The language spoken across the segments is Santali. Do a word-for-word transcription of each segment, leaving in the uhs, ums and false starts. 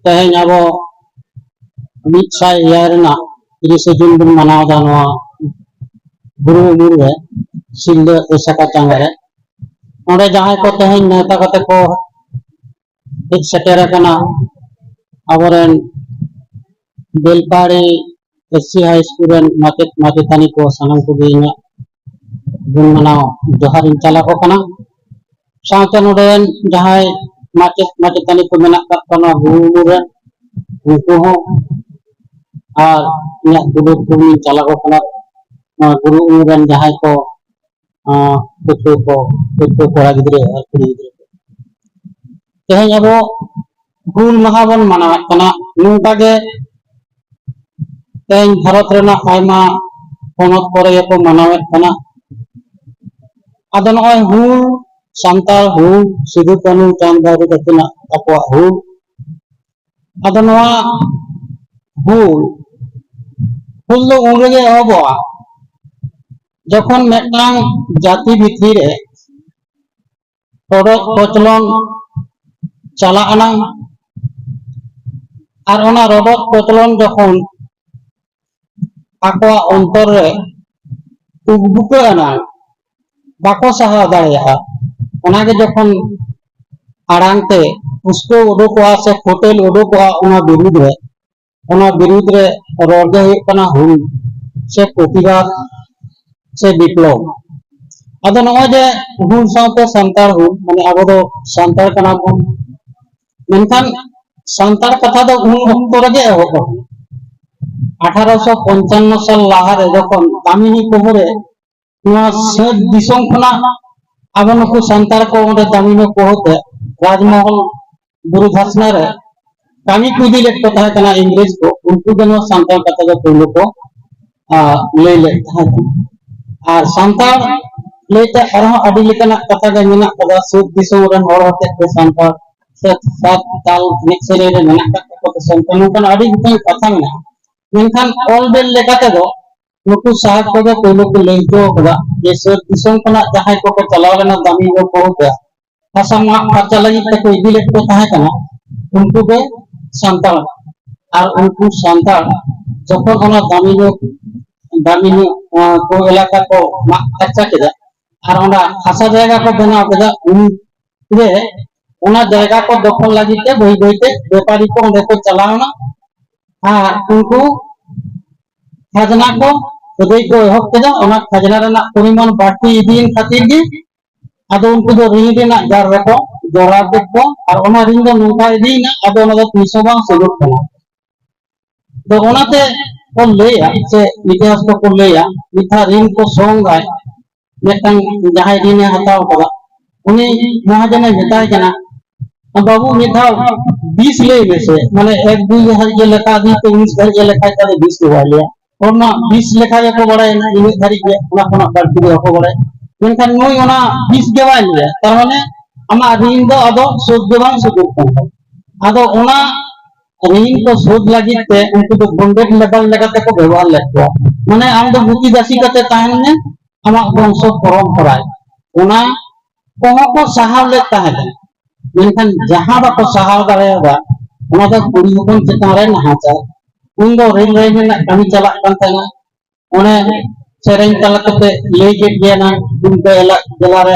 ᱛᱮᱦᱮᱧ ᱟᱵᱚ ᱢᱤᱫ ᱥᱟᱭ ᱮᱭᱟᱭ ᱨᱮᱱᱟᱜ ᱛᱤᱨᱤᱥᱮ ᱡᱩᱱ ᱵᱚᱱ ᱢᱟᱱᱟᱣ ᱮᱫᱟ ᱱᱚᱣᱟ ᱵᱩᱨᱩ ᱩᱢᱩᱞ ᱨᱮ, ᱥᱤᱞᱫᱟᱹ ᱮᱥᱟᱠᱟ ᱪᱟᱸᱜᱟ ᱨᱮ᱾ ᱱᱚᱰᱮ ᱡᱟᱦᱟᱸᱭ ᱠᱚ ᱛᱮᱦᱮᱧ ᱱᱮᱣᱛᱟ ᱠᱟᱛᱮ ᱠᱚ ᱦᱮᱡ ᱥᱮᱴᱮᱨ ᱟᱠᱟᱱᱟ, ᱟᱵᱚᱨᱮᱱ ᱵᱮᱞᱯᱟᱦᱟᱲᱤ ᱮᱥ ᱥᱤ ᱦᱟᱭ ᱥᱠᱩᱞ ᱨᱮᱱ ᱢᱟᱪᱮᱫ ᱢᱟᱪᱮᱛᱟᱹᱱᱤ ᱠᱚ, ᱥᱟᱱᱟᱢ ᱠᱚᱜᱮ ᱤᱧᱟᱹᱜ ᱜᱩᱱ ᱢᱟᱱᱟᱣ ᱡᱚᱦᱟᱨ ᱤᱧ ᱪᱟᱞ ᱟᱠᱚ ᱠᱟᱱᱟ᱾ ᱥᱟᱶᱛᱮ ᱱᱚᱰᱮ ᱨᱮᱱ ᱡᱟᱦᱟᱸᱭ ᱢᱟᱪᱮᱫ ᱢᱟᱪᱮᱛᱟᱹᱱᱤ ᱠᱚ ᱢᱮᱱᱟᱜ ᱟᱠᱟᱫ ᱠᱚᱣᱟ ᱱᱚᱣᱟ ᱵᱩᱨᱩ ᱩᱢᱩᱞ ᱨᱮᱱ, ᱩᱱᱠᱩ ᱦᱚᱸ, ᱟᱨ ᱤᱧᱟᱹᱜ ᱫᱩᱞᱟᱹᱲ ᱠᱚᱧ ᱪᱟᱞ ᱟᱠᱚ ᱠᱟᱱᱟ ᱱᱚᱣᱟ ᱵᱩᱨᱩ ᱩᱢᱩᱞ ᱨᱮᱱ ᱡᱟᱦᱟᱸᱭ ᱠᱚ, ᱟᱸ, ᱯᱟᱹᱴᱷᱩᱣᱟᱹ ᱠᱚ, ᱯᱟᱹᱴᱷᱩᱣᱟᱹ ᱠᱚᱲᱟ ᱜᱤᱫᱽᱨᱟᱹ ᱟᱨ ᱠᱩᱲᱤ ᱜᱤᱫᱽᱨᱟᱹ ᱠᱚ᱾ ᱛᱮᱦᱮᱧ ᱟᱵᱚ ᱦᱩᱞ ᱢᱟᱦᱟ ᱵᱚᱱ ᱢᱟᱱᱟᱣᱮᱫ ᱠᱟᱱᱟ᱾ ᱱᱚᱝᱠᱟ ᱜᱮ ᱛᱮᱦᱮᱧ ᱵᱷᱟᱨᱚᱛ ᱨᱮᱱᱟᱜ ᱟᱭᱢᱟ ᱯᱚᱱᱚᱛ ᱠᱚᱨᱮ ᱜᱮᱠᱚ ᱢᱟᱱᱟᱣᱮᱫ ᱠᱟᱱᱟ᱾ ᱟᱫᱚ ᱱᱚᱜᱼᱚᱭ ᱦᱩᱞ, ᱥᱟᱱᱛᱟᱲ ᱦᱩᱞ, ᱥᱤᱫᱩ ᱠᱟᱹᱱᱦᱩ ᱪᱟᱸᱫᱽ ᱵᱷᱟᱭᱨᱳ ᱛᱟᱹᱠᱤᱱᱟᱜ ᱟᱠᱚᱣᱟᱜ ᱦᱩᱞ, ᱟᱫᱚ ᱱᱚᱣᱟ ᱦᱩᱞ, ᱦᱩᱞ ᱫᱚ ᱩᱱ ᱨᱮᱜᱮ ᱮᱦᱚᱵᱚᱜᱼᱟ, ᱡᱚᱠᱷᱚᱱ ᱢᱤᱫᱴᱟᱝ ᱡᱟᱹᱛᱤ ᱵᱷᱤᱛᱨᱤ ᱨᱮ ᱨᱚᱰᱚᱡ ᱠᱚᱪᱞᱚᱱ ᱪᱟᱞᱟᱜ ᱟᱱᱟᱝ, ᱟᱨ ᱚᱱᱟ ᱨᱚᱰᱚᱡ ᱠᱚᱪᱞᱚᱱ ᱡᱚᱠᱷᱚᱱ ᱟᱠᱚᱣᱟᱜ ᱚᱱᱛᱚᱨ ᱨᱮ ᱩᱠᱵᱩᱠᱟᱹ ᱟᱱᱟᱝ, ᱵᱟᱠᱚ ᱥᱟᱦᱟᱣ ᱫᱟᱲᱮᱭᱟᱜᱼᱟ, ᱚᱱᱟᱜᱮ ᱡᱚᱠᱷᱚᱱ ᱟᱲᱟᱝ ᱛᱮ ᱯᱩᱥᱴᱟᱹᱣ ᱩᱰᱩᱠᱚᱜᱼᱟ ᱥᱮ ᱯᱷᱳᱴᱮᱞ ᱩᱰᱩᱠᱚᱜᱼᱟ ᱚᱱᱟ ᱵᱤᱨᱩᱫᱽ ᱨᱮ, ᱚᱱᱟ ᱵᱤᱨᱩᱫᱽ ᱨᱮ ᱨᱚᱲ ᱜᱮ ᱦᱩᱭᱩᱜ ᱠᱟᱱᱟ ᱦᱩᱞ ᱥᱮ ᱯᱨᱚᱛᱤᱵᱟᱫ ᱥᱮ ᱵᱤᱯᱞᱚᱵ᱾ ᱟᱫᱚ ᱱᱚᱜᱼᱚᱭ ᱡᱮ ᱦᱩᱞ ᱥᱟᱶᱛᱮ ᱥᱟᱱᱛᱟᱲ ᱦᱩᱞ, ᱢᱟᱱᱮ ᱟᱵᱚ ᱫᱚ ᱥᱟᱱᱛᱟᱲ ᱠᱟᱱᱟ ᱵᱚᱱ, ᱢᱮᱱᱠᱷᱟᱱ ᱥᱟᱱᱛᱟᱲ ᱠᱟᱛᱷᱟ ᱫᱚ ᱩᱱ ᱚᱠᱛᱚ ᱨᱮᱜᱮ ᱮᱦᱚᱵ ᱟᱠᱟᱱᱟ᱾ ᱟᱴᱷᱟᱨᱚᱥᱚ ᱯᱚᱧᱪᱟᱱᱱᱚ ᱥᱟᱞ ᱞᱟᱦᱟᱨᱮ ᱡᱚᱠᱷᱚᱱ ᱫᱟᱢᱤᱱᱤ ᱯᱚᱦᱚᱨᱮ ᱱᱚᱣᱟ ᱥᱟᱹᱛ ᱫᱤᱥᱚᱢ ᱠᱷᱚᱱᱟᱜ ᱟᱵᱚ ᱱᱩᱠᱩ ᱥᱟᱱᱛᱟᱲ ᱠᱚ ᱚᱸᱰᱮ ᱫᱟᱢᱤᱱᱤ ᱯᱚᱦᱚᱨ ᱛᱮ ᱨᱟᱡᱽᱢᱚᱦᱚᱞ ᱵᱩᱨᱩ ᱫᱷᱟᱥᱱᱟ ᱨᱮ ᱠᱟᱹᱢᱤ ᱠᱚ ᱤᱫᱤ ᱞᱮᱫ ᱠᱚ ᱛᱟᱦᱮᱸ ᱠᱟᱱᱟ ᱤᱝᱨᱮᱡᱽ ᱠᱚ, ᱩᱱᱠᱩ ᱜᱮ ᱱᱚᱣᱟ ᱥᱟᱱᱛᱟᱲ ᱠᱟᱛᱷᱟ ᱫᱚ ᱯᱳᱭᱞᱳ ᱠᱚ, ᱟ, ᱞᱟᱹᱭ ᱞᱮᱫ ᱛᱟᱦᱮᱸ ᱠᱟᱱᱟ᱾ ᱟᱨ ᱥᱟᱱᱛᱟᱲ ᱞᱟᱹᱭᱛᱮ ᱟᱨᱦᱚᱸ ᱟᱹᱰᱤ ᱞᱮᱠᱟᱱᱟᱜ ᱠᱟᱛᱷᱟ ᱜᱮ ᱢᱮᱱᱟᱜ ᱠᱟᱫᱟ, ᱥᱟᱹᱛ ᱫᱤᱥᱚᱢ ᱨᱮᱱ ᱦᱚᱲ ᱦᱚᱛᱮᱡ ᱛᱮ ᱥᱟᱱᱛᱟᱲ, ᱥᱟᱹᱛ ᱥᱟᱛ ᱛᱟᱞ ᱮᱱᱮᱡ ᱥᱮᱨᱮᱧ ᱨᱮ ᱢᱮᱱᱟᱜ ᱠᱟᱜ ᱛᱟᱠᱚᱣᱟ ᱥᱟᱱᱛᱟᱲ, ᱱᱚᱝᱠᱟᱱ ᱟᱹᱰᱤ ᱜᱚᱴᱟᱝ ᱠᱟᱛᱷᱟ ᱢᱮᱱᱟᱜᱼᱟ᱾ ᱢᱮᱱᱠᱷᱟᱱ ᱚᱞ ᱵᱮᱞ ᱞᱮᱠᱟ ᱛᱮᱫᱚ ᱱᱩᱠᱩ ᱥᱟᱦᱮᱵᱽ ᱠᱚᱜᱮ ᱯᱳᱭᱞᱳ ᱠᱚ ᱞᱟᱹᱭ ᱦᱚᱪᱚ ᱠᱟᱫᱟ ᱡᱮ ᱥᱟᱹᱛ ᱫᱤᱥᱚᱢ ᱠᱷᱚᱱᱟᱜ ᱡᱟᱦᱟᱸᱭ ᱠᱚᱠᱚ ᱪᱟᱞᱟᱣ ᱞᱮᱱᱟ ᱫᱟᱢᱤ ᱜᱚ ᱯᱚᱦᱚᱛ ᱨᱮ ᱦᱟᱥᱟ ᱢᱟᱜ ᱯᱷᱟᱨᱪᱟ ᱞᱟᱹᱜᱤᱫ ᱛᱮᱠᱚ ᱤᱫᱤ ᱞᱮᱫ ᱠᱚ ᱛᱟᱦᱮᱸ ᱠᱟᱱᱟ, ᱩᱱᱠᱩ ᱜᱮ ᱥᱟᱱᱛᱟᱲ, ᱟᱨ ᱩᱱᱠᱩ ᱥᱟᱱᱛᱟᱲ ᱡᱚᱠᱷᱚᱱ ᱚᱱᱟ ᱫᱟᱢᱤᱱᱤ ᱫᱟᱢᱤᱱᱤ ᱠᱚ ᱮᱞᱟᱠᱟ ᱠᱚ ᱢᱟᱜ ᱯᱷᱟᱨᱪᱟ ᱠᱮᱫᱟ ᱟᱨ ᱚᱱᱟ ᱦᱟᱥᱟ ᱡᱟᱭᱜᱟ ᱠᱚ ᱵᱮᱱᱟᱣ ᱠᱮᱫᱟ, ᱩᱱ ᱨᱮ ᱚᱱᱟ ᱡᱟᱭᱜᱟ ᱠᱚ ᱫᱚᱠᱷᱚᱞ ᱞᱟᱹᱜᱤᱫ ᱛᱮ ᱵᱟᱹᱭ ᱵᱟᱹᱭ ᱛᱮ ᱵᱮᱯᱟᱨᱤ ᱠᱚ ᱚᱸᱰᱮ ᱠᱚ ᱪᱟᱞᱟᱣ ᱮᱱᱟ᱾ ᱟᱨ ᱩᱱᱠᱩ ᱠᱷᱟᱡᱽᱱᱟ ᱠᱚ ᱟᱹᱫᱟᱹᱭ ᱠᱚ ᱮᱦᱚᱵ ᱠᱮᱫᱟ᱾ ᱚᱱᱟ ᱠᱷᱟᱡᱽᱱᱟ ᱨᱮᱱᱟᱜ ᱯᱚᱨᱤᱢᱟᱱ ᱵᱟᱹᱲᱛᱤ ᱤᱫᱤᱭᱮᱱ ᱠᱷᱟᱹᱛᱤᱨ ᱜᱮ ᱟᱫᱚ ᱩᱱᱠᱩ ᱫᱚ ᱨᱤᱱ ᱨᱮᱱᱟᱜ ᱡᱟᱞ ᱨᱮᱠᱚ ᱡᱚᱲᱟᱣ ᱠᱮᱫ ᱠᱚᱣᱟ᱾ ᱟᱨ ᱚᱱᱟ ᱨᱤᱱ ᱫᱚ ᱱᱚᱝᱠᱟ ᱤᱫᱤᱭᱮᱱᱟ, ᱟᱫᱚ ᱚᱱᱟ ᱫᱚ ᱛᱤᱥ ᱦᱚᱸ ᱵᱟᱝ ᱥᱩᱫᱷᱚᱜ ᱠᱟᱱᱟ᱾ ᱛᱚ ᱚᱱᱟᱛᱮ ᱠᱚ ᱞᱟᱹᱭᱟ, ᱥᱮ ᱤᱛᱤᱦᱟᱥ ᱠᱚᱠᱚ ᱞᱟᱹᱭᱟ, ᱢᱤᱫ ᱫᱷᱟᱣ ᱨᱤᱱ ᱠᱚ ᱥᱚᱝ ᱟᱭ, ᱢᱤᱫᱴᱟᱝ ᱡᱟᱦᱟᱸᱭ ᱨᱤᱱ ᱮ ᱦᱟᱛᱟᱣ ᱠᱟᱫᱟ, ᱩᱱᱤ ᱢᱚᱦᱟᱡᱚᱱᱮ ᱢᱮᱛᱟᱭ ᱠᱟᱱᱟ, "ᱵᱟᱹᱵᱩ, ᱢᱤᱫ ᱫᱷᱟᱣ ᱵᱤᱥ ᱞᱟᱹᱭ ᱢᱮᱥᱮ, ᱢᱟᱱᱮ ᱮᱠ ᱫᱩᱭ ᱦᱟᱹᱨᱤᱡ ᱜᱮ ᱞᱮᱠᱷᱟ ᱤᱫᱤ ᱛᱮ ᱩᱱᱤᱥ ᱫᱷᱟᱹᱨᱤᱡ ᱮ ᱞᱮᱠᱷᱟᱭ ᱛᱟᱞᱮ, ᱵᱤᱥ ᱫᱚ ᱵᱟᱭ ᱞᱟᱹᱭᱟ᱾ ᱦᱚᱲ ᱢᱟ ᱵᱤᱥ ᱞᱮᱠᱷᱟ ᱜᱮᱠᱚ ᱵᱟᱲᱟᱭᱟ, ᱤᱱᱟᱹᱜ ᱫᱷᱟᱹᱨᱤᱡ ᱜᱮ, ᱚᱱᱟ ᱠᱷᱚᱱᱟᱜ ᱵᱟᱹᱲᱛᱤ ᱫᱚ ᱵᱟᱠᱚ ᱵᱟᱲᱟᱭᱟ᱾ ᱢᱮᱱᱠᱷᱟᱱ ᱱᱩᱭ ᱚᱱᱟ ᱵᱤᱥ ᱜᱮ ᱵᱟᱭ ᱞᱟᱹᱭᱟ, ᱛᱟᱨ ᱢᱟᱱᱮ ᱟᱢᱟᱜ ᱨᱤᱱ ᱫᱚ ᱟᱫᱚ ᱥᱳᱫᱷ ᱜᱮ ᱵᱟᱝ ᱥᱳᱫᱷᱚᱜ ᱠᱟᱱ ᱛᱟᱢᱟ᱾" ᱟᱫᱚ ᱚᱱᱟ ᱨᱤᱱ ᱠᱚ ᱥᱳᱫᱷ ᱞᱟᱹᱜᱤᱫ ᱛᱮ ᱩᱱᱠᱩ ᱫᱚ bonded labour ᱞᱮᱠᱟᱛᱮ ᱠᱚ ᱵᱮᱵᱚᱦᱟᱨ ᱞᱮᱫ ᱠᱚᱣᱟ᱾ ᱢᱟᱱᱮ ᱟᱢ ᱫᱚ ᱜᱩᱛᱤ ᱫᱟᱥᱤ ᱠᱟᱛᱮ ᱛᱟᱦᱮᱱ ᱢᱮ, ᱟᱢᱟᱜ ᱵᱚᱝᱥᱚ ᱯᱚᱨᱚᱢᱯᱚᱨᱟᱭ᱾ ᱚᱱᱟ ᱠᱚᱦᱚᱸ ᱠᱚ ᱥᱟᱦᱟᱣ ᱞᱮᱫ ᱛᱟᱦᱮᱸ ᱠᱟᱱᱟ, ᱢᱮᱱᱠᱷᱟᱱ ᱡᱟᱦᱟᱸ ᱵᱟᱠᱚ ᱥᱟᱦᱟᱣ ᱫᱟᱲᱮᱭᱟᱫᱟ, ᱚᱱᱟ ᱫᱚ ᱠᱩᱲᱤ ᱦᱚᱯᱚᱱ ᱪᱮᱛᱟᱱ ᱨᱮ ᱱᱟᱦᱟᱪᱟᱨ᱾ ᱩᱱᱫᱚ ᱨᱮᱞ ᱞᱟᱭᱤᱱ ᱨᱮᱱᱟᱜ ᱠᱟᱹᱢᱤ ᱪᱟᱞᱟᱜ ᱠᱟᱱ ᱛᱟᱦᱮᱱᱟ᱾ ᱚᱱᱮ ᱥᱮᱨᱮᱧ ᱛᱟᱞᱟ ᱠᱟᱛᱮ ᱞᱟᱹᱭ ᱠᱮᱫ ᱜᱮᱭᱟ ᱱᱟᱝ, ᱫᱩᱢᱠᱟ ᱮᱞᱟ-, ᱡᱮᱞᱟ ᱨᱮ,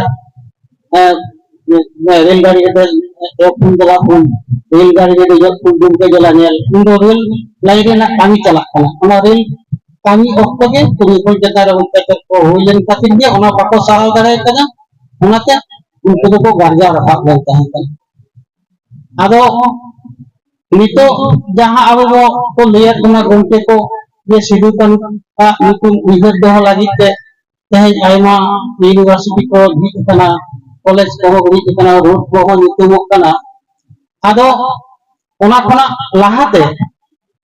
ᱮ, ᱨᱮᱞ ᱜᱟᱹᱰᱤ ᱨᱮ ᱫᱮᱡ, ᱮ, ᱯᱩᱱ ᱡᱮᱞᱟ ᱯᱩᱱ, ᱨᱮᱞ ᱜᱟᱹᱰᱤ ᱨᱮ ᱫᱮᱡᱚᱜ ᱯᱩᱱ ᱫᱩᱢᱠᱟ ᱡᱮᱞᱟ ᱧᱮᱞ᱾ ᱩᱱᱫᱚ ᱨᱮᱞ ᱞᱟᱭᱤᱱ ᱨᱮᱱᱟᱜ ᱠᱟᱹᱢᱤ ᱪᱟᱞᱟᱜ ᱠᱟᱱᱟ᱾ ᱚᱱᱟ ᱨᱮᱞ ᱠᱟᱹᱢᱤ ᱚᱠᱛᱚ ᱜᱮ ᱠᱩᱲᱤ ᱦᱚᱯᱚᱱ ᱪᱮᱛᱟᱱ ᱨᱮ ᱚᱛᱛᱟᱪᱟᱨ ᱠᱚ ᱦᱩᱭ ᱞᱮᱱ ᱠᱷᱟᱹᱛᱤᱨ ᱜᱮ ᱚᱱᱟ ᱵᱟᱠᱚ ᱥᱟᱦᱟᱣ ᱫᱟᱲᱮ ᱠᱟᱫᱟ᱾ ᱚᱱᱟᱛᱮ ᱩᱱᱠᱩ ᱫᱚᱠᱚ ᱜᱟᱨᱡᱟᱣ ᱨᱟᱠᱟᱵ ᱞᱮᱱ ᱛᱟᱦᱮᱸ ᱠᱟᱱᱟ᱾ ᱟᱫᱚ ᱱᱤᱛᱚᱜ ᱡᱟᱦᱟᱸ ᱟᱵᱚ ᱵᱚ ᱠᱚ ᱞᱟᱹᱭᱟᱫ ᱵᱚᱱᱟ ᱜᱚᱢᱠᱮ ᱠᱚ, ᱡᱮ ᱥᱤᱫᱩ ᱠᱟᱹᱱᱩ ᱟᱜ ᱧᱩᱛᱩᱢ ᱩᱭᱦᱟᱹᱨ ᱫᱚᱦᱚ ᱞᱟᱹᱜᱤᱫ ᱛᱮ ᱛᱮᱦᱮᱧ ᱟᱭᱢᱟ university ᱠᱚ ᱡᱷᱤᱡ ᱟᱠᱟᱱᱟ, college ᱠᱚᱦᱚᱸ ᱡᱷᱤᱡ ᱟᱠᱟᱱᱟ, road ᱠᱚᱦᱚᱸ ᱧᱩᱛᱩᱢᱚᱜ ᱠᱟᱱᱟ᱾ ᱟᱫᱚ ᱚᱱᱟ ᱠᱷᱚᱱᱟᱜ ᱞᱟᱦᱟᱛᱮ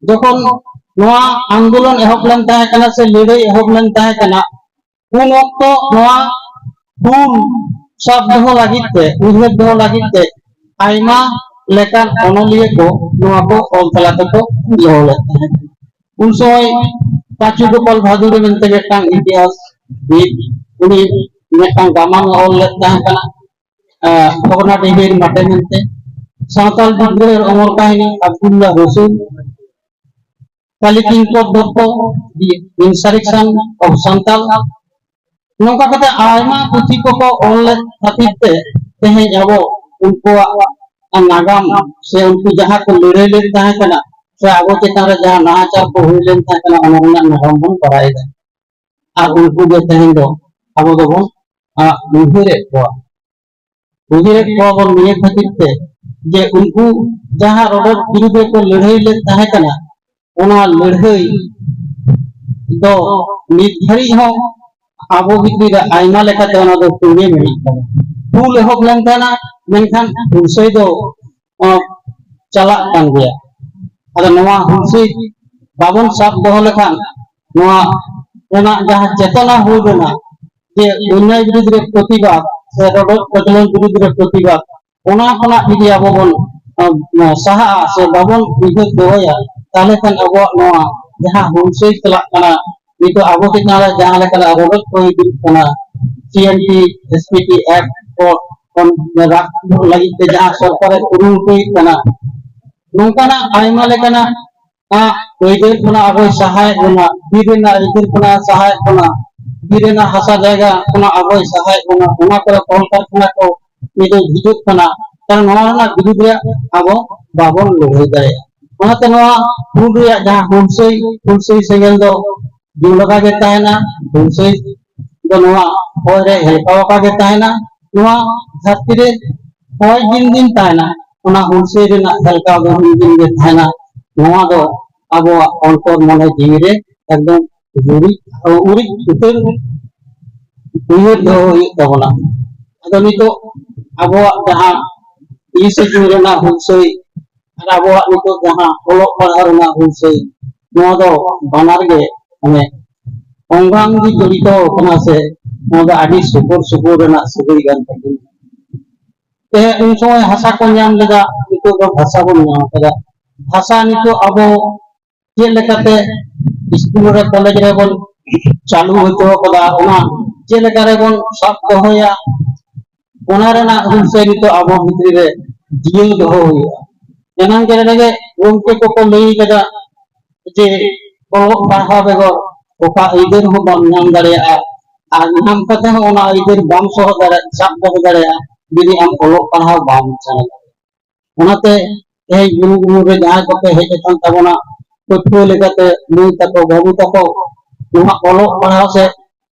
ᱡᱚᱠᱷᱚᱱ ᱱᱚᱣᱟ ᱟᱱᱫᱳᱞᱚᱱ ᱮᱦᱚᱵ ᱞᱮᱱ ᱛᱟᱦᱮᱸ ᱠᱟᱱᱟ ᱥᱮ ᱞᱟᱹᱲᱦᱟᱹᱭ ᱮᱦᱚᱵ ᱞᱮᱱ ᱛᱟᱦᱮᱸ ᱠᱟᱱᱟ, ᱩᱱ ᱚᱠᱛᱚ ᱱᱚᱣᱟ ᱦᱩᱞ ᱥᱟᱵ ᱫᱚᱦᱚ ᱞᱟᱹᱜᱤᱫ ᱛᱮ, ᱩᱭᱦᱟᱹᱨ ᱫᱚᱦᱚ ᱞᱟᱹᱜᱤᱫ ᱛᱮ ᱟᱭᱢᱟ ᱞᱮᱠᱟᱱ ᱚᱱᱚᱞᱤᱭᱟᱹ ᱠᱚ ᱱᱚᱣᱟ ᱠᱚ ᱚᱞ ᱛᱟᱞᱟ ᱛᱮᱠᱚ ᱫᱚᱦᱚ ᱞᱮᱫ ᱛᱟᱦᱮᱸᱫ᱾ ᱩᱱ ᱥᱚᱢᱚᱭ ᱯᱟᱸᱪᱩ ᱜᱳᱯᱟᱞ ᱵᱷᱟᱫᱩᱨᱤ ᱢᱮᱱᱛᱮ ᱢᱤᱫᱴᱟᱝ ᱤᱛᱤᱦᱟᱥ ᱵᱤᱫ, ᱩᱱᱤ ᱢᱤᱫᱴᱟᱝ ᱜᱟᱢᱟᱢ ᱮ ᱚᱞ ᱞᱮᱫ ᱛᱟᱦᱮᱸ ᱠᱟᱱᱟ, ᱟᱸ, ᱵᱷᱚᱜᱽᱱᱟᱰᱤᱦᱤᱨ ᱢᱟᱴᱮ ᱢᱮᱱᱛᱮ᱾ ᱥᱟᱶᱛᱟᱞ ᱵᱤᱫᱽᱨᱳᱦᱤ ᱚᱢᱚᱨ ᱠᱟᱹᱦᱱᱤ ᱟᱵᱫᱩᱞᱞᱟᱦ ᱨᱚᱥᱩᱞ, ᱠᱟᱞᱤ ᱠᱤᱝᱠᱚᱨ Dutta, The Insurrection of Santal, ᱱᱚᱝᱠᱟ ᱠᱟᱛᱮ ᱟᱭᱢᱟ ᱯᱩᱛᱷᱤ ᱠᱚᱠᱚ ᱚᱞ ᱞᱮᱫ ᱠᱷᱟᱹᱛᱤᱨ ᱛᱮ ᱛᱮᱦᱮᱧ ᱟᱵᱚ ᱩᱱᱠᱩᱣᱟᱜ ᱱᱟᱜᱟᱢ ᱥᱮ ᱩᱱᱠᱩ ᱡᱟᱦᱟᱸ ᱠᱚ ᱞᱟᱹᱲᱦᱟᱹᱭ ᱞᱮᱫ ᱛᱟᱦᱮᱸ ᱠᱟᱱᱟ ᱥᱮ ᱟᱵᱚ ᱪᱮᱛᱟᱱ ᱨᱮ ᱡᱟᱦᱟᱸ ᱱᱟᱦᱟᱪᱟᱨ ᱠᱚ ᱦᱩᱭ ᱞᱮᱱ ᱛᱟᱦᱮᱸ ᱠᱟᱱᱟ, ᱚᱱᱟ ᱨᱮᱱᱟᱜ ᱱᱟᱜᱟᱢ ᱵᱚᱱ ᱵᱟᱲᱟᱭᱮᱫᱟ᱾ ᱟᱨ ᱩᱱᱠᱩ ᱜᱮ ᱛᱮᱦᱮᱧ ᱫᱚ ᱟᱵᱚ ᱫᱚᱵᱚᱱ, ᱟ, ᱩᱭᱦᱟᱹᱨᱮᱫ ᱠᱚᱣᱟ᱾ ᱩᱭᱦᱟᱹᱨᱮᱫ ᱠᱚᱣᱟ ᱵᱚᱱ ᱱᱤᱭᱟᱹ ᱠᱷᱟᱹᱛᱤᱨ ᱛᱮ ᱡᱮ ᱩᱱᱠᱩ ᱡᱟᱦᱟᱸ ᱨᱚᱰᱚᱡ ᱵᱤᱨᱩᱫᱷ ᱨᱮᱠᱚ ᱞᱟᱹᱲᱦᱟᱹᱭ ᱞᱮᱫ ᱛᱟᱦᱮᱸ ᱠᱟᱱᱟ, ᱚᱱᱟ ᱞᱟᱹᱲᱦᱟᱹᱭ ᱫᱚ ᱱᱤᱛ ᱫᱷᱟᱹᱨᱤᱡ ᱦᱚᱸ ᱟᱵᱚ ᱵᱷᱤᱛᱨᱤ ᱨᱮ ᱟᱭᱢᱟ ᱞᱮᱠᱟᱛᱮ ᱚᱱᱟ ᱫᱚ ᱛᱚᱸᱜᱮ ᱢᱮᱱᱟᱜ ᱛᱟᱵᱚᱱᱟ᱾ ᱦᱩᱞ ᱮᱦᱚᱵ ᱞᱮᱱ ᱛᱟᱦᱮᱱᱟ, ᱢᱮᱱᱠᱷᱟᱱ ᱦᱩᱞᱥᱟᱹᱭ ᱫᱚ, ᱟᱸ, ᱪᱟᱞᱟᱜ ᱠᱟᱱ ᱜᱮᱭᱟ᱾ ᱟᱫᱚ ᱱᱚᱣᱟ ᱦᱩᱞᱥᱟᱹᱭ ᱵᱟᱵᱚᱱ ᱥᱟᱵ ᱫᱚᱦᱚ ᱞᱮᱠᱷᱟᱱ, ᱱᱚᱣᱟ ᱨᱮᱱᱟᱜ ᱡᱟᱦᱟᱸ ᱪᱮᱛᱚᱱᱟ ᱦᱩᱞ ᱨᱮᱱᱟᱜ, ᱡᱮ ᱚᱱᱱᱭᱟᱭ ᱵᱤᱨᱩᱫᱷ ᱨᱮ ᱯᱨᱚᱛᱤᱵᱟᱫ ᱥᱮ ᱨᱚᱰᱚᱡ ᱠᱚᱪᱞᱚᱱ ᱵᱤᱨᱩᱫᱷ ᱨᱮ ᱯᱨᱚᱛᱤᱵᱟᱫ, ᱚᱱᱟ ᱠᱷᱚᱱᱟᱜ ᱡᱩᱫᱤ ᱟᱵᱚ ᱵᱚᱱ, ᱟᱸ, ᱥᱟᱦᱟᱜᱼᱟ ᱥᱮ ᱵᱟᱵᱚᱱ ᱩᱭᱦᱟᱹᱨ ᱫᱚᱦᱚᱭᱟ, ᱛᱟᱦᱚᱞᱮ ᱠᱷᱟᱱ ᱟᱵᱚᱣᱟᱜ ᱱᱚᱣᱟ ᱡᱟᱦᱟᱸ ᱦᱩᱞᱥᱟᱹᱭ ᱪᱟᱞᱟᱜ ᱠᱟᱱᱟ, ᱱᱤᱛᱚᱜ ᱟᱵᱚ ᱪᱮᱛᱟᱱ ᱨᱮ ᱡᱟᱦᱟᱸ ᱞᱮᱠᱟᱱᱟᱜ ᱨᱚᱰᱚᱡ ᱠᱚ ᱦᱤᱡᱩᱜ ᱠᱟᱱᱟ, C N T, S P T act ᱠᱚ ᱠᱷᱚᱱ ᱨᱟᱜ ᱞᱟᱹᱜᱤᱫ ᱛᱮ ᱡᱟᱦᱟᱸ ᱥᱚᱨᱠᱟᱨᱮ ᱠᱩᱨᱩᱢᱩᱴᱩᱭᱮᱫ ᱠᱟᱱᱟ, ᱱᱚᱝᱠᱟᱱᱟᱜ ᱟᱭᱢᱟ ᱞᱮᱠᱟᱱᱟᱜ, ᱟᱸ, ᱟᱹᱭᱫᱟᱹᱨ ᱠᱷᱚᱱᱟᱜ ᱟᱵᱚᱭ ᱥᱟᱦᱟᱭᱮᱫ ᱵᱚᱱᱟ, ᱵᱤᱨ ᱨᱮᱱᱟᱜ ᱟᱹᱭᱫᱟᱹᱨ ᱠᱷᱚᱱᱟᱜ ᱥᱟᱦᱟᱭᱮᱫ ᱵᱚᱱᱟ, ᱵᱤᱨ ᱨᱮᱱᱟᱜ ᱦᱟᱥᱟ ᱡᱟᱭᱜᱟ ᱠᱷᱚᱱᱟᱜ ᱟᱵᱚᱭ ᱥᱟᱦᱟᱭᱮᱫ ᱵᱚᱱᱟ, ᱚᱱᱟ ᱠᱚᱨᱮ ᱠᱚᱞᱠᱟᱨᱠᱷᱟᱱᱟ ᱠᱚ ᱱᱤᱛᱚᱜ ᱦᱤᱡᱩᱜ ᱠᱟᱱᱟ, ᱛᱟᱦᱞᱮ ᱱᱚᱣᱟ ᱨᱮᱱᱟᱜ ᱵᱤᱨᱩᱫᱷ ᱨᱮ ᱟᱵᱚ ᱵᱟᱵᱚᱱ ᱞᱟᱹᱲᱦᱟᱹᱭ ᱫᱟᱲᱮᱭᱟᱜᱼᱟ᱾ ᱚᱱᱟᱛᱮ ᱱᱚᱣᱟ ᱦᱩᱞ ᱨᱮᱭᱟᱜ ᱡᱟᱦᱟᱸ ᱦᱩᱞᱥᱟᱹᱭ, ᱦᱩᱞᱥᱟᱹᱭ ᱥᱮᱸᱜᱮᱞ ᱫᱚ ᱡᱤᱣᱤ ᱞᱮᱠᱟ ᱜᱮ ᱛᱟᱦᱮᱱᱟ᱾ ᱦᱩᱞᱥᱟᱹᱭ ᱫᱚ ᱱᱚᱣᱟ ᱦᱚᱭ ᱨᱮ ᱦᱮᱞᱠᱟᱣ ᱟᱠᱟ ᱜᱮ ᱛᱟᱦᱮᱱᱟ᱾ ᱱᱚᱣᱟ ᱫᱷᱟᱹᱨᱛᱤ ᱨᱮ ᱦᱚᱭ ᱫᱤᱱ ᱫᱤᱱ ᱛᱟᱦᱮᱱᱟ, ᱚᱱᱟ ᱦᱩᱞᱥᱟᱹᱭ ᱨᱮᱱᱟᱜ ᱦᱮᱞᱠᱟᱣ ᱫᱚ ᱫᱤᱱ ᱫᱤᱱ ᱜᱮ ᱛᱟᱦᱮᱱᱟ᱾ ᱱᱚᱣᱟ ᱫᱚ ᱟᱵᱚᱣᱟᱜ ᱚᱱᱛᱚᱨ ᱢᱚᱱᱮ ᱡᱤᱣᱤ ᱨᱮ ᱮᱠᱫᱚᱢ ᱩᱨᱤᱡ, ᱩᱨᱤᱡ ᱩᱛᱟᱹᱨ ᱩᱭᱦᱟᱹᱨ ᱫᱚᱦᱚ ᱦᱩᱭᱩᱜ ᱛᱟᱵᱚᱱᱟ᱾ ᱟᱫᱚ ᱱᱤᱛᱚᱜ ᱟᱵᱚᱣᱟᱜ ᱡᱟᱦᱟᱸ ᱛᱤᱨᱤᱥᱮ ᱡᱩᱱ ᱨᱮᱱᱟᱜ ᱦᱩᱞᱥᱟᱹᱭ ᱟᱨ ᱟᱵᱚᱣᱟᱜ ᱱᱤᱛᱚᱜ ᱡᱟᱦᱟᱸ ᱚᱞᱚᱜ ᱯᱟᱲᱦᱟᱣ ᱨᱮᱱᱟᱜ ᱦᱩᱞᱥᱟᱹᱭ, ᱱᱚᱣᱟ ᱫᱚ ᱵᱟᱱᱟᱨ ᱜᱮ ᱢᱟᱱᱮ ᱚᱝᱜᱟᱝᱜᱤ ᱡᱚᱲᱤᱛᱚ ᱠᱟᱱᱟ ᱥᱮ, ᱱᱚᱣᱟ ᱫᱚ ᱟᱹᱰᱤ ᱥᱩᱯᱩᱨ ᱥᱩᱯᱩᱨ ᱨᱮᱱᱟᱜ ᱥᱟᱹᱜᱟᱹᱭ ᱠᱟᱱ ᱛᱟᱵᱚᱱᱟ᱾ ᱛᱮ ᱩᱱ ᱥᱚᱢᱚᱭ ᱦᱟᱥᱟ ᱠᱚ ᱧᱟᱢ ᱞᱮᱫᱟ, ᱱᱤᱛᱚᱜ ᱫᱚ ᱵᱷᱟᱥᱟ ᱵᱚᱱ ᱧᱟᱢ ᱠᱟᱫᱟ᱾ ᱵᱷᱟᱥᱟ ᱱᱤᱛᱚᱜ ᱟᱵᱚ ᱪᱮᱫ ᱞᱮᱠᱟᱛᱮ ᱥᱠᱩᱞ ᱨᱮ, ᱠᱚᱞᱮᱡᱽ ᱨᱮᱵᱚᱱ ᱪᱟᱹᱞᱩ ᱦᱚᱪᱚ ᱠᱟᱫᱟ, ᱚᱱᱟ ᱪᱮᱫ ᱞᱮᱠᱟ ᱨᱮᱵᱚᱱ ᱥᱟᱵ ᱫᱚᱦᱚᱭᱟ, ᱚᱱᱟ ᱨᱮᱱᱟᱜ ᱦᱩᱞᱥᱟᱹᱭ ᱱᱤᱛᱚᱜ ᱟᱵᱚ ᱵᱷᱤᱛᱨᱤ ᱨᱮ ᱡᱤᱭᱟᱹᱣ ᱫᱚᱦᱚ ᱦᱩᱭᱩᱜᱼᱟ᱾ ᱮᱱᱟᱝ ᱜᱮ ᱱᱚᱰᱮ ᱜᱚᱢᱠᱮ ᱠᱚᱠᱚ ᱞᱟᱹᱭ ᱠᱟᱫᱟ ᱡᱮ ᱚᱞᱚᱜ ᱯᱟᱲᱦᱟᱣ ᱵᱮᱜᱚᱨ ᱚᱠᱟ ᱟᱹᱭᱫᱟᱹᱨ ᱦᱚᱸ ᱵᱟᱢ ᱧᱟᱢ ᱫᱟᱲᱮᱭᱟᱜᱼᱟ, ᱟᱨ ᱧᱟᱢ ᱠᱟᱛᱮ ᱦᱚᱸ ᱚᱱᱟ ᱟᱹᱭᱫᱟᱹᱨ ᱵᱟᱢ ᱥᱚᱦᱚ ᱫᱟᱲᱮᱭᱟᱜᱼᱟ, ᱥᱟᱵ ᱫᱚᱦᱚ ᱫᱟᱲᱮᱭᱟᱜᱼᱟ, ᱡᱩᱫᱤ ᱟᱢ ᱚᱞᱚᱜ ᱯᱟᱲᱦᱟᱣ ᱵᱟᱢ ᱥᱮᱬᱟ ᱫᱟᱲᱮᱭᱟᱜᱼᱟ᱾ ᱚᱱᱟᱛᱮ ᱛᱮᱦᱮᱧ ᱜᱩᱨᱩ ᱜᱩᱨᱩ ᱨᱮ ᱡᱟᱦᱟᱸᱭ ᱠᱚᱯᱮ ᱦᱮᱡ ᱟᱠᱟᱱ ᱛᱟᱵᱚᱱᱟ, ᱯᱟᱹᱴᱷᱩᱣᱟᱹ ᱞᱮᱠᱟᱛᱮ ᱢᱟᱹᱭ ᱛᱟᱠᱚ, ᱵᱟᱹᱵᱩ ᱛᱟᱠᱚ, ᱱᱚᱣᱟ ᱚᱞᱚᱜ ᱯᱟᱲᱦᱟᱣ ᱥᱮᱫ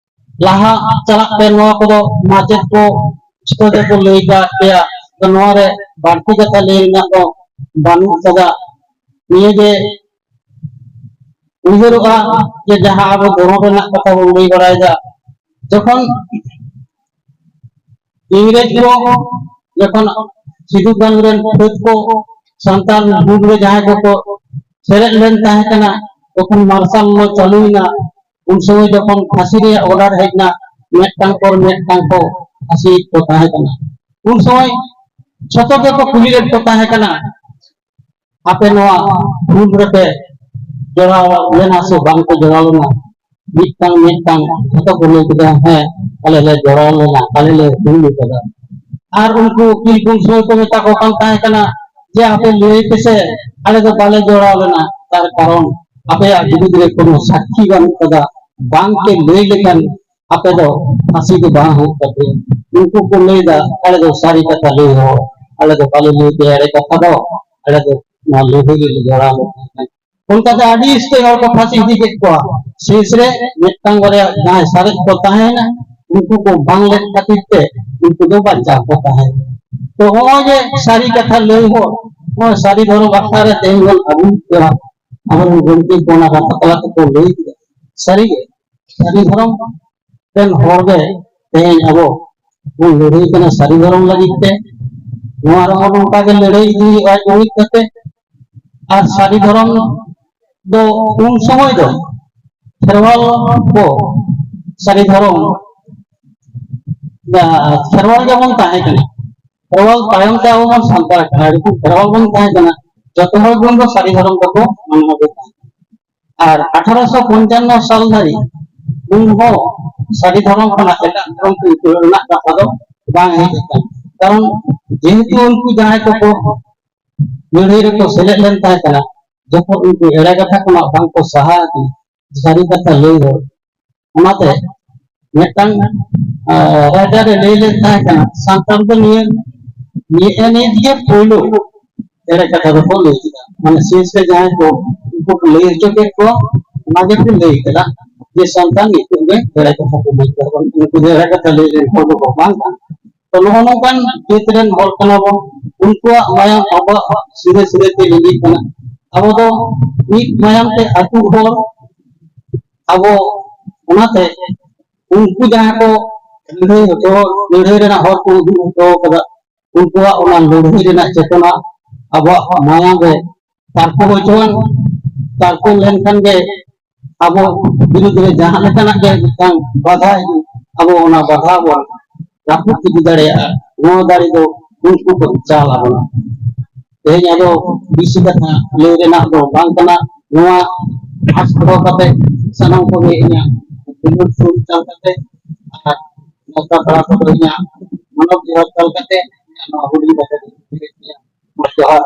ᱞᱟᱦᱟ ᱪᱟᱞᱟᱜ ᱯᱮ᱾ ᱱᱚᱣᱟ ᱠᱚᱫᱚ ᱢᱟᱪᱮᱫ ᱠᱚ ᱡᱚᱛᱚ ᱜᱮᱠᱚ ᱞᱟᱹᱭ ᱠᱟᱜ ᱯᱮᱭᱟ᱾ ᱛᱚ, ᱱᱚᱣᱟ ᱨᱮ ᱵᱟᱹᱲᱛᱤ ᱠᱟᱛᱷᱟ ᱞᱟᱹᱭ ᱨᱮᱱᱟᱜ ᱫᱚ ᱵᱟᱹᱱᱩᱜ ᱠᱟᱫᱟ᱾ ᱱᱤᱭᱟᱹ ᱜᱮ ᱩᱭᱦᱟᱹᱨᱚᱜᱼᱟ ᱡᱮ ᱡᱟᱦᱟᱸ ᱟᱵᱚ ᱫᱷᱚᱨᱚᱢ ᱨᱮᱱᱟᱜ ᱠᱟᱛᱷᱟ ᱵᱚᱱ ᱞᱟᱹᱭ ᱵᱟᱲᱟᱭᱮᱫᱟ, ᱡᱚᱠᱷᱚᱱ ᱤᱝᱨᱮᱡᱽ ᱠᱚ ᱡᱚᱠᱷᱚᱱ ᱥᱤᱫᱩ ᱠᱟᱹᱱᱦᱩ ᱨᱮᱱ ᱯᱷᱟᱹᱫ ᱠᱚ ᱥᱟᱱᱛᱟᱲ ᱦᱩᱞ ᱨᱮ ᱡᱟᱦᱟᱸᱭ ᱠᱚᱠᱚ ᱥᱮᱞᱮᱫ ᱞᱮᱱ ᱛᱟᱦᱮᱸ ᱠᱟᱱᱟ, ᱛᱚᱠᱷᱚᱱ ᱢᱟᱨᱥᱟᱞ ᱞᱚ ᱪᱟᱹᱞᱩᱭᱮᱱᱟ᱾ ᱩᱱ ᱥᱚᱢᱚᱭ ᱡᱚᱠᱷᱚᱱ ᱯᱷᱟᱸᱥᱤ ᱨᱮᱭᱟᱜ ᱚᱰᱟᱨ ᱦᱮᱡ ᱮᱱᱟ, ᱢᱤᱫᱴᱟᱝ ᱯᱚᱨ ᱢᱤᱫᱴᱟᱝ ᱠᱚ ᱯᱷᱟᱸᱥᱤᱭᱮᱫ ᱠᱚ ᱛᱟᱦᱮᱸ ᱠᱟᱱᱟ᱾ ᱩᱱ ᱥᱚᱢᱚᱭ ᱡᱷᱚᱛᱚ ᱜᱮᱠᱚ ᱠᱩᱞᱤ ᱞᱮᱫ ᱠᱚ ᱛᱟᱦᱮᱸ ᱠᱟᱱᱟ, ᱟᱯᱮ ᱱᱚᱣᱟ ᱦᱩᱞ ᱨᱮᱯᱮ ᱡᱚᱲᱟᱣ ᱞᱮᱱᱟ ᱥᱮ ᱵᱟᱝ ᱯᱮ ᱡᱚᱲᱟᱣ ᱞᱮᱱᱟ? ᱢᱤᱫᱴᱟᱝ ᱢᱤᱫᱴᱟᱝ ᱡᱷᱚᱛᱚ ᱠᱚ ᱞᱟᱹᱭ ᱠᱮᱫᱟ, ᱦᱮᱸ, ᱟᱞᱮ ᱞᱮ ᱡᱚᱲᱟᱣ ᱞᱮᱱᱟ, ᱟᱞᱮ ᱞᱮ ᱦᱩᱞ ᱟᱠᱟᱫᱟ᱾ ᱟᱨ ᱩᱱᱠᱩ ᱩᱠᱤᱞ ᱠᱚ ᱩᱱ ᱥᱚᱢᱚᱭ ᱠᱚ ᱢᱮᱛᱟ ᱠᱚ ᱠᱟᱱ ᱛᱟᱦᱮᱸ ᱠᱟᱱᱟ ᱡᱮ, ᱟᱯᱮ ᱞᱟᱹᱭ ᱯᱮᱥᱮ, ᱟᱞᱮ ᱫᱚ ᱵᱟᱞᱮ ᱡᱚᱲᱟᱣ ᱞᱮᱱᱟ, ᱛᱟᱨ ᱠᱟᱨᱚᱱ ᱟᱯᱮᱭᱟᱜ ᱵᱤᱨᱩᱫᱽ ᱨᱮ ᱠᱳᱱᱳ ᱥᱟᱠᱠᱷᱤ ᱵᱟᱹᱱᱩᱜ ᱠᱟᱫᱟ, ᱵᱟᱝ ᱯᱮ ᱞᱟᱹᱭ ᱞᱮᱠᱷᱟᱱ ᱟᱯᱮ ᱫᱚ ᱯᱷᱟᱸᱥᱤ ᱫᱚ ᱵᱟᱝ ᱦᱩᱭᱩᱜ ᱛᱟᱯᱮᱭᱟ᱾ ᱩᱱᱠᱩ ᱠᱚ ᱞᱟᱹᱭ ᱮᱫᱟ, ᱟᱞᱮ ᱫᱚ ᱥᱟᱹᱨᱤ ᱠᱟᱛᱷᱟ ᱞᱟᱹᱭ ᱦᱚᱲ, ᱟᱞᱮ ᱫᱚ ᱵᱟᱞᱮ ᱞᱟᱹᱭ ᱯᱮᱭᱟ ᱮᱲᱮ ᱠᱟᱛᱷᱟ ᱫᱚ, ᱟᱞᱮ ᱫᱚ ᱱᱚᱣᱟ ᱞᱟᱹᱲᱦᱟᱹᱭ ᱨᱮᱞᱮ ᱡᱚᱲᱟᱣ ᱞᱮᱱᱟ᱾ ᱚᱱᱠᱟᱛᱮ ᱟᱹᱰᱤ ᱩᱥᱛᱟᱹᱭ ᱦᱚᱲ ᱠᱚ ᱯᱷᱟᱸᱥᱤ ᱤᱫᱤ ᱠᱮᱫ ᱠᱚᱣᱟ᱾ ᱥᱮᱥ ᱨᱮ ᱢᱤᱫᱴᱟᱝ ᱵᱟᱨᱭᱟ ᱡᱟᱦᱟᱸᱭ ᱥᱟᱨᱮᱡ ᱠᱚ ᱛᱟᱦᱮᱸᱭᱮᱱᱟ, ᱩᱱᱠᱩ ᱠᱚ ᱵᱟᱝ ᱞᱮᱫ ᱠᱷᱟᱹᱛᱤᱨ ᱛᱮ ᱩᱱᱠᱩ ᱫᱚ ᱵᱟᱧᱪᱟᱣ ᱠᱚ ᱛᱟᱦᱮᱸᱭᱮᱱᱟ᱾ ᱛᱚ ᱱᱚᱜᱼᱚᱭ ᱡᱮ ᱥᱟᱹᱨᱤ ᱠᱟᱛᱷᱟ ᱞᱟᱹᱭ ᱦᱚᱲ, ᱱᱚᱜᱼᱚᱭ ᱥᱟᱹᱨᱤ ᱫᱷᱚᱨᱚᱢ ᱟᱠᱷᱲᱟ ᱨᱮ ᱛᱮᱦᱮᱧ ᱵᱚᱱ ᱟᱹᱜᱩ ᱠᱚᱣᱟ, ᱟᱵᱚᱨᱮᱱ ᱜᱚᱢᱠᱮ ᱠᱚ ᱚᱱᱟ ᱠᱟᱛᱷᱟ ᱛᱟᱞᱟ ᱛᱮᱠᱚ ᱞᱟᱹᱭ ᱠᱮᱫᱟ᱾ ᱥᱟᱹᱨᱤᱜᱮ ᱥᱟᱹᱨᱤ ᱫᱷᱚᱨᱚᱢ ᱨᱮᱱ ᱦᱚᱲ ᱜᱮ ᱛᱮᱦᱮᱧ ᱟᱵᱚ ᱵᱚᱱ ᱞᱟᱹᱲᱦᱟᱹᱭ ᱠᱟᱱᱟ ᱥᱟᱹᱨᱤ ᱫᱷᱚᱨᱚᱢ ᱞᱟᱹᱜᱤᱫ ᱛᱮ᱾ ᱱᱚᱣᱟ ᱨᱮᱦᱚᱸ ᱱᱚᱝᱠᱟ ᱜᱮ ᱞᱟᱹᱲᱦᱟᱹᱭ ᱤᱫᱤ ᱦᱩᱭᱩᱜᱼᱟ ᱡᱩᱢᱤᱫ ᱠᱟᱛᱮ᱾ ᱟᱨ ᱥᱟᱹᱨᱤ ᱫᱷᱚᱨᱚᱢ ᱫᱚ ᱩᱱ ᱥᱚᱢᱚᱭ ᱫᱚ ᱠᱷᱮᱨᱣᱟᱞ ᱠᱚ ᱥᱟᱹᱨᱤ ᱫᱷᱚᱨᱚᱢ, ᱠᱷᱮᱨᱣᱟᱞ ᱜᱮᱵᱚᱱ ᱛᱟᱦᱮᱸ ᱠᱟᱱᱟ᱾ ᱠᱷᱮᱨᱣᱟᱞ ᱛᱟᱭᱚᱢ ᱛᱮ ᱟᱵᱚ ᱵᱚᱱ ᱥᱟᱱᱛᱟᱲ ᱠᱟᱱᱟ, ᱡᱚᱠᱷᱚᱱ ᱠᱷᱮᱨᱣᱟᱞ ᱵᱚᱱ ᱛᱟᱦᱮᱸ ᱠᱟᱱᱟ, ᱡᱚᱛᱚ ᱦᱚᱲ ᱵᱚᱱ ᱫᱚ ᱥᱟᱹᱨᱤ ᱫᱷᱚᱨᱚᱢ ᱫᱚᱠᱚ ᱢᱟᱱᱟᱣ ᱜᱮ ᱛᱟᱦᱮᱸ ᱠᱟᱱᱟ᱾ ᱟᱨ ᱟᱴᱷᱟᱨᱚᱥᱚ ᱯᱚᱧᱪᱟᱱᱱᱚ ᱥᱟᱞ ᱫᱷᱟᱹᱨᱤᱡ ᱩᱱ ᱦᱚᱸ ᱥᱟᱹᱨᱤ ᱫᱷᱚᱨᱚᱢ ᱠᱷᱚᱱᱟᱜ ᱮᱴᱟᱜ ᱫᱷᱚᱨᱚᱢ ᱛᱮ ᱩᱪᱟᱹᱲ ᱨᱮᱱᱟᱜ ᱠᱟᱛᱷᱟ ᱫᱚ ᱵᱟᱝ ᱦᱮᱡ ᱟᱠᱟᱱᱟ᱾ ᱠᱟᱨᱚᱱ ᱡᱮᱦᱮᱛᱩ ᱩᱱᱠᱩ ᱡᱟᱦᱟᱸᱭ ᱠᱚᱠᱚ ᱞᱟᱹᱲᱦᱟᱹᱭ ᱨᱮᱠᱚ ᱥᱮᱞᱮᱫ ᱞᱮᱱ ᱛᱟᱦᱮᱸ ᱠᱟᱱᱟ, ᱡᱚᱠᱷᱚᱱ ᱩᱱᱠᱩ ᱮᱲᱮ ᱠᱟᱛᱷᱟ ᱠᱷᱚᱱᱟᱜ ᱵᱟᱝᱠᱚ ᱥᱟᱦᱟ ᱟᱠᱟᱱᱟ, ᱥᱟᱹᱨᱤ ᱠᱟᱛᱷᱟ ᱞᱟᱹᱭ ᱦᱚᱲ, ᱚᱱᱟᱛᱮ ᱢᱤᱫᱴᱟᱝ ᱨᱟᱡᱟ ᱨᱮ ᱞᱟᱹᱭ ᱞᱮᱱ ᱛᱟᱦᱮᱸ ᱠᱟᱱᱟ, ᱥᱟᱱᱛᱟᱲ ᱫᱚ ᱱᱤᱭᱟᱹ ᱱᱤᱭᱟᱹ ᱱᱤᱭᱟᱹ ᱜᱮ ᱯᱳᱭᱞᱳ ᱮᱲᱮ ᱠᱟᱛᱷᱟ ᱫᱚᱠᱚ ᱞᱟᱹᱭ ᱠᱮᱫᱟ᱾ ᱢᱟᱱᱮ ᱥᱤᱧ ᱥᱮ ᱡᱟᱦᱟᱸᱭ ᱠᱚ ᱩᱱᱠᱩ ᱠᱚ ᱞᱟᱹᱭ ᱦᱚᱪᱚ ᱠᱮᱫ ᱠᱚᱣᱟ, ᱚᱱᱟ ᱜᱮᱠᱚ ᱞᱟᱹᱭ ᱠᱮᱫᱟ ᱡᱮ ᱥᱟᱱᱛᱟᱲ ᱱᱤᱛᱚᱜ ᱜᱮ ᱮᱲᱮ ᱠᱟᱛᱷᱟ ᱠᱚ ᱞᱟᱹᱭ ᱠᱮᱫᱟ, ᱩᱱᱠᱩ ᱫᱚ ᱮᱲᱮ ᱠᱟᱛᱷᱟ ᱞᱟᱹᱭ ᱨᱮᱱ ᱦᱚᱲ ᱫᱚᱠᱚ ᱵᱟᱝ ᱠᱟᱱᱟ᱾ ᱛᱚ ᱱᱚᱜᱼᱚ ᱱᱚᱝᱠᱟᱱ ᱡᱟᱹᱛ ᱨᱮᱱ ᱦᱚᱲ ᱠᱟᱱᱟ ᱵᱚᱱ, ᱩᱱᱠᱩᱣᱟᱜ ᱢᱟᱭᱟᱢ ᱟᱵᱚᱣᱟᱜ ᱥᱤᱨᱟᱹ ᱥᱤᱨᱟᱹ ᱛᱮ ᱞᱤᱸᱜᱤᱜ ᱠᱟᱱᱟ᱾ ᱟᱵᱚ ᱫᱚ ᱢᱤᱫ ᱢᱟᱭᱟᱢ ᱛᱮ ᱟᱹᱛᱩ ᱦᱚᱲ ᱟᱵᱚ, ᱚᱱᱟᱛᱮ ᱩᱱᱠᱩ ᱡᱟᱦᱟᱸ ᱠᱚ ᱞᱟᱹᱲᱦᱟᱹᱭ ᱦᱚᱪᱚ, ᱞᱟᱹᱲᱦᱟᱹᱭ ᱨᱮᱱᱟᱜ ᱦᱚᱨ ᱠᱚ ᱩᱫᱩᱜ ᱦᱚᱪᱚ ᱠᱟᱫᱟ, ᱩᱱᱠᱩᱣᱟᱜ ᱚᱱᱟ ᱞᱟᱹᱲᱦᱟᱹᱭ ᱨᱮᱱᱟᱜ ᱪᱮᱛᱚᱱᱟ ᱟᱵᱚᱣᱟᱜ ᱢᱟᱭᱟᱢ ᱨᱮ ᱛᱟᱨᱠᱚ ᱦᱚᱪᱚᱣᱟᱱ, ᱛᱟᱨᱠᱚ ᱞᱮᱱᱠᱷᱟᱱ ᱜᱮ ᱟᱵᱚ ᱵᱤᱨᱩᱫᱽ ᱨᱮ ᱡᱟᱦᱟᱸ ᱞᱮᱠᱟᱱᱟᱜ ᱜᱮ ᱢᱤᱫᱴᱟᱝ ᱵᱟᱫᱷᱟ ᱦᱤᱡᱩᱜ, ᱟᱵᱚ ᱚᱱᱟ ᱵᱟᱫᱷᱟ ᱵᱚᱱ ᱨᱟᱹᱯᱩᱫ ᱤᱫᱤ ᱫᱟᱲᱮᱭᱟᱜᱼᱟ᱾ ᱱᱚᱣᱟ ᱫᱟᱲᱮ ᱫᱚ ᱩᱱᱠᱩ ᱠᱚ ᱪᱟᱞ ᱟᱵᱚᱱᱟ᱾ ᱛᱮᱦᱮᱧ ᱟᱫᱚ ᱵᱮᱥᱤ ᱠᱟᱛᱷᱟ ᱞᱟᱹᱭ ᱨᱮᱱᱟᱜ ᱫᱚ ᱵᱟᱝ ᱠᱟᱱᱟ᱾ ᱱᱚᱣᱟ ᱟᱥ ᱫᱚᱦᱚ ᱠᱟᱛᱮ ᱥᱟᱱᱟᱢ ᱠᱚᱜᱮ ᱤᱧᱟᱹᱜ ᱫᱩᱞᱟᱹᱲ ᱥᱩᱨ ᱪᱟᱞ ᱠᱟᱛᱮ ᱟᱨ ᱱᱮᱣᱛᱟ ᱯᱮᱲᱟ ᱠᱚᱫᱚ ᱤᱧᱟᱹᱜ ᱢᱟᱱᱚᱛ ᱡᱚᱦᱟᱨ ᱪᱟᱞ ᱠᱟᱛᱮ ᱤᱧᱟᱹᱜ ᱱᱚᱣᱟ ᱦᱩᱰᱤᱧ ᱠᱟᱛᱷᱟ ᱫᱚᱧ ᱢᱩᱪᱟᱹᱫ ᱮᱫᱟ᱾ ᱡᱚᱦᱟᱨ᱾